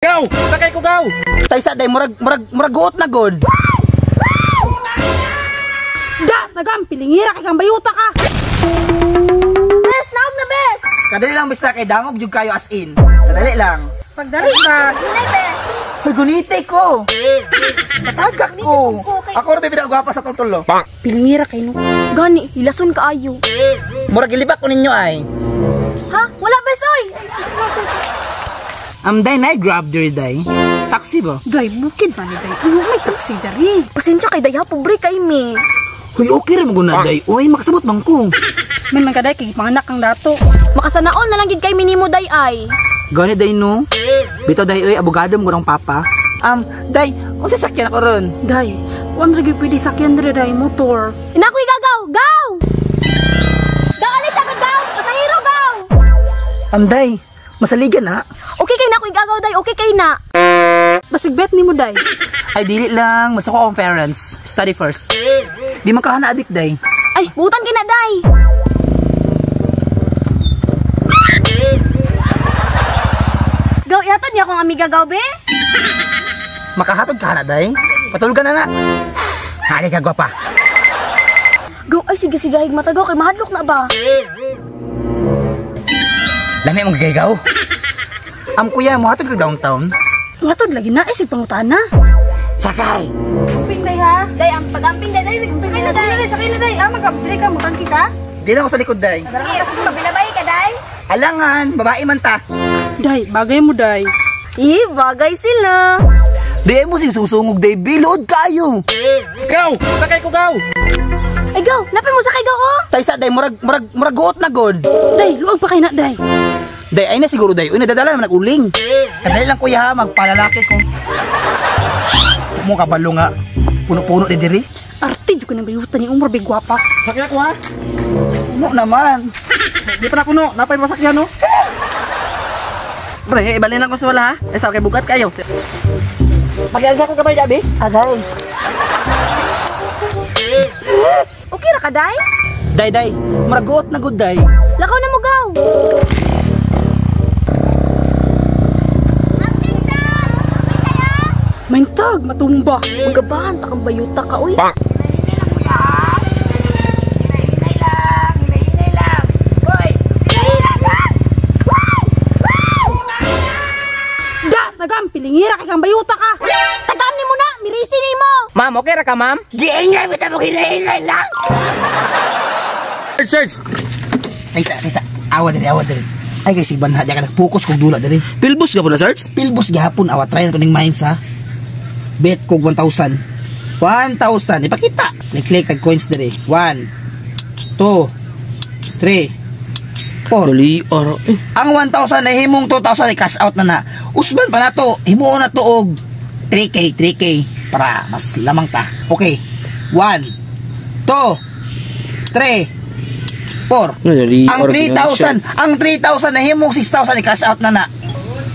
Gaw! Sakay ko gaw! Taysa day murag guot na god. Da, tagam, pilingira kay kang bayuta ka. Bes, naog na bes. Kadali lang bisa kay dangog jud kayo as in. Kadali lang. Pagdali ba? Hinay bes. Hoy, gunite ko. Patagak ko. Ako ra pinagwapa sa tong tulo. Pilingira kay no. Gani, hilason kaayo. Murag gilibak ko ninyo ay. Ha? Wala bes oy. Day na grab diri day. Taxi ba? Day, bukid pa ni day. Uy, may taxi dari. Pasensya kay day ha, pobre kay mi. Hoy, okay ra mo guna day. Uy, makasabot man ko. May man ka day kay panganak kang dato. Makasanaol na lang gid kay minimo day ay. Gani day no. Bitaw day oy, abogado mo ang papa. Day, unsa sakyan ako ron? Day, wan ra gyud pwede sakyan diri day motor. Inakoy gagaw, gaw. Gaw alis agad gaw, pasahero gaw. Day, masaligan na. Okay kay na ako'y gagaw day, okay kay na. Basig bet nimo day. Ay dili lang, masuko akong parents. Study first. Di man ka na addict day. Ay, butan kay na day. Gaw ihatod niya akong amiga gaw be. Makahatod ka na day. Patulog ka na na. Hari ka gwapa. Gaw ay sige sige higmata gaw kay mahadlok na ba. Lami mong gigaygaw. Kuya, muhatod ka downtown. Muhatod lagi na ay sig pangutana. Sakay. Amping day ha. Day ang pagamping day day. Sakay na day, sakay na day. Ah, magkabdiri ka, mutangki ka. Di lang ako sa likod day. Sige, mabinabay ka day. Alangan, babae man ta. Day, bagay mo day. Ih, bagay sila. Di mo sing susungog day, bilood kayo. Gaw! Sakay ko gaw! Ay gaw, napay mo sakay gaw oh. Taysa day, murag guot na god. Day, luag pa kay na day. Day, ay na siguro day. Uy, nadadala naman nag-uling. Kadali lang kuya ha, magpalalaki ko. Mo kabalo nga, puno-puno di diri. Arte jud ko nang bayuta ni umor big gwapa. Sakay ako ha! Puno naman. Di pa na kuno, napay masakyan no? Pre, ibalin ako sa wala ha. Eh, sa kay bugat kayo. Pag-aga ko kamay gabi. Agay. Okay ra ka day? Day, day, murag guot na good day. Lakaw na mo gaw. Maintag, matumba. Magabahan ta kang bayuta ka oy. Da, tagam, pilingira kay kang bayuta ka. Tagam nimo na, mirisi nimo. Ma'am, okay ra ka, ma'am? Giingay mo mo ginaingay lang. Search! Taysa, taysa. Awa diri, awa diri. Ay kay sigban ha, di ka nag-focus kog dula diri. Pilbus ka po na, search? Pilbus gihapon awa try na to ning minds ha. Bet kog 1,000. 1,000 ipakita. Click kag coins diri. 1 2 3 4. Dali, ara. Eh. Ang 1,000 na himong 2,000 i cash out na na. Usban pa nato, himuon na to og 3K, 3K para mas lamang ta. Okay. 1 2 3 4. Dali, Ang 3,000, ang 3,000 na himong 6,000 i cash out na na.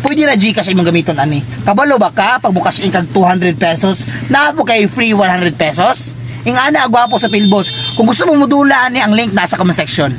Pwede na GCash imong gamiton ani. Kabalo ba ka pag bukas in kag 200 pesos, naa po kay free 100 pesos? Ingana agwapo sa Pilbos. Kung gusto mo modula ani, ang link nasa comment section.